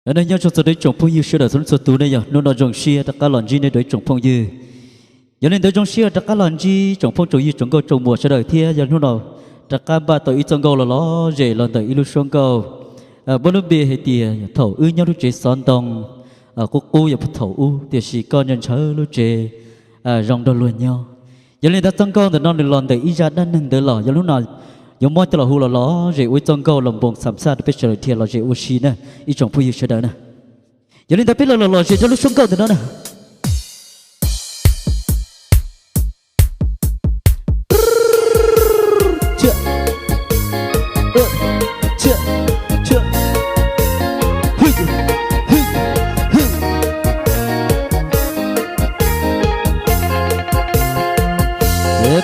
Aws, nyob zoo txog rau ib tsoom phooj ywg sawv daws txhua leej txhua tus ne, yog hnub no zoo siab rov qab los ntsib nej rau ib tsoom phooj ywg. Yog li ntawd zoo siab rov qab los ntsib tsoom phooj tsoom ywg tsoom nkauj tsoom muam sawv daws thiab, yog hnub no rov qab npaj tau ib txoj nkauj los lom zem los ntawm ib lub suab nkauj muaj lub npe hais tias thaum wb nyob lub tsev xov ntoo. Qub qub yog thaum ub, tiam sis koj ntshaw ntshaw lub tsev zoo nrog luag nyob. Yog li ntawd txoj nkauj ntawm no nws los ntawm ib zaj dab neeg ntawd los yog hnub no yuav muab coj los hu los lom zem ua ib txoj nkauj los npoo xam xaj rau peb sawv daws dhia los zem ua si na, ib tsoom phooj ywg sawv daws na. Yog li ntawd peb los los lom zem rau lub suab nkauj ntawm no na.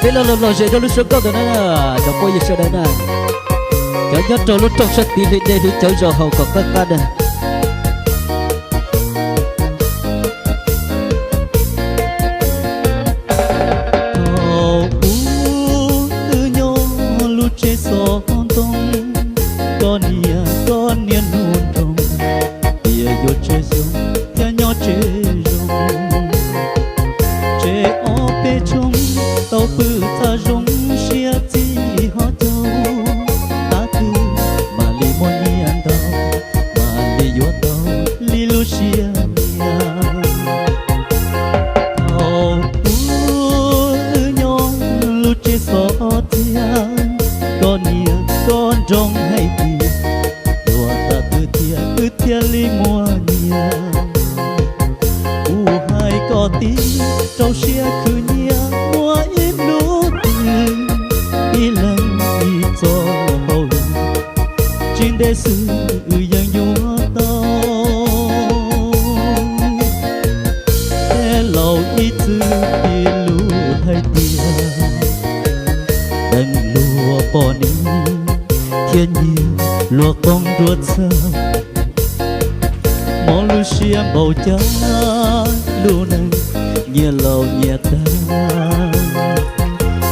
Peb los los lom zem rau lub suab nkauj ntawm no, cov phooj ywg sawv daws na, cov nyob rau lub rooj sab tid hli dej hli cawv zos hauv kom qab qab na. Thaum ub wb nyob lub tsev xov ntoo, koj niam koj niam hnub nroog, tias yuav tseg xyoo thiab nyob tseg zoo. Tseg ob peb tshooj tau pw txaj zoo siab txij hov caug, tab twg mam li muaj nyiaj ntau, mam li yuav tau li lub siab nyiam. Thaum ub wb nyob lub tsev xov txiag, koj niam koj nroog hais tias, luag tag twg thiaj wb thiaj li muaj nyiaj. Kuv hais koj tib, rau siab khwv nyiaj muaj ib hnub twg, ib leeg ib txoj hauj lwm, tsis ntev xwb wb yeej yuav tau. Tej laus ib txwm piv lus hais tias, deev luag poj niam thiab nyiag luag qoob nruab txhab, mob lub siab npaum cas lub neej nyias laus nyias tag,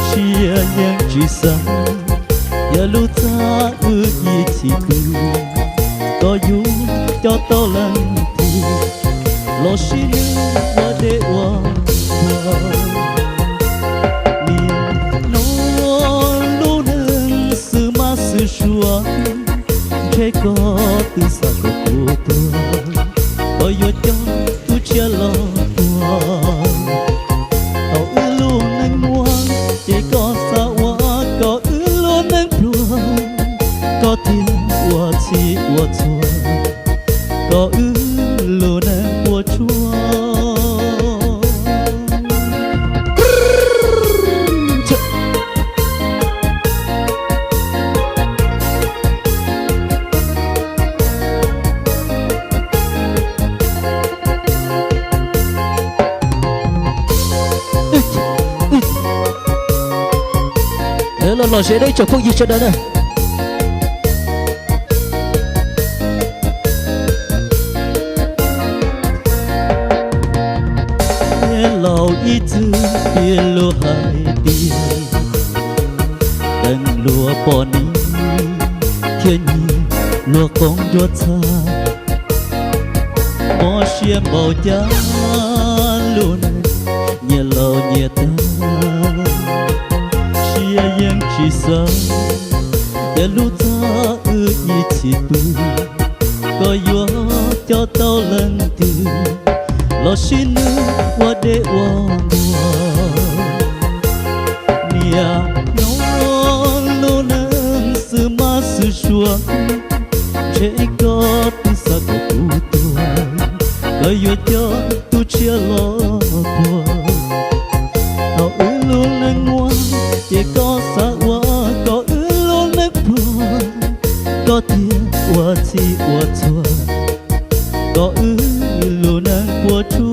siab yeej tsis xav, yog lub txaj wb ib txhis pw, koj yuav coj tau leej twg los sis nws ua deb ua tuag. Niam, hnub lub neej xwm mab xwm suav, ntshe koj twb xav kom kuv tuag, koj yuav coj tus tshiab los puag. Thaum wb lub neej muaj, ces koj xav ua kom wb lub neej pluag, koj thiaj ua txhij ua txhua, kom wb lub neej puas tsuaj. Los lom zem rau ib tsoom phooj ywg sawv daws na. Tej laus ib txwm piv lus hais tias, deev luag poj niam thiab nyiag luag qoob nruab txhab, mob siab npaum cas lub neej nyias laus nyias tag, siab yeej tsis xav, yog lub txaj wb ib txhis pw, koj yuav coj tau leej twg los sis nws ua deb ua npua. Niam, hnub lub neej xwm mab xwm suav, ntshe koj twb xav kom kuv tuag, koj yuav coj tus tshiab los puag. Thaum wb lub neej muaj, ces koj xav ua kom wb lub neej pluag, koj thiaj ua txhij ua txhua, kom wb lub neej puas tsuaj.